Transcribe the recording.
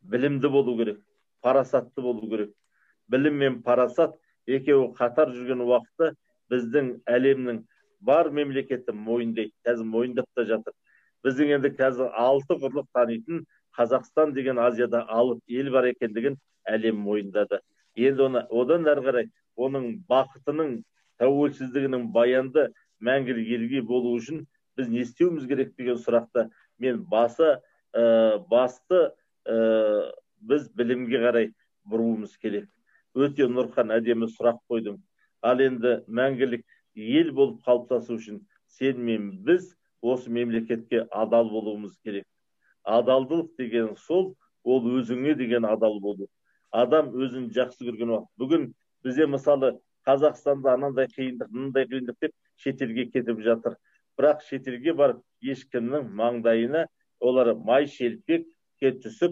Білімді болу керек, парасатты болу керек. Білім мен парасат екеуі қатар жүрген уақытта біздің әлемнің бар мемлекеті мойындайды, қазір мойындап та жатыр. Біздің енді қазір алты құрлық танитын Қазақстан деген Азияда алып ел бар екендігін әлем мойындады. Енді оны одан әрі қарай оның бақытының, тәуелсіздігінің баянды, мәңгілік елге болу үшін біз не істеуіміз керек деген сұрақты мен басы басты біз білімге қарай бұруымыз керек. Өте, Нұрхан, әдемі сұрақ қойдың. Ал енді мәңгілік ел болып қалыптасу үшін сен мен біз осы мемлекетке адал болуымыз керек. Адалдық деген сол, ол өзіңе деген адал болу. Адам өзін жақсы көрген уақыт. Бүгін бізде, мысалы, Қазақстанда анандай қиындық, мынандай қиындық деп шетелге кетіп жатыр. Бірақ шетелге барып ешкімнің маңдайына олар май шелпекке түсіп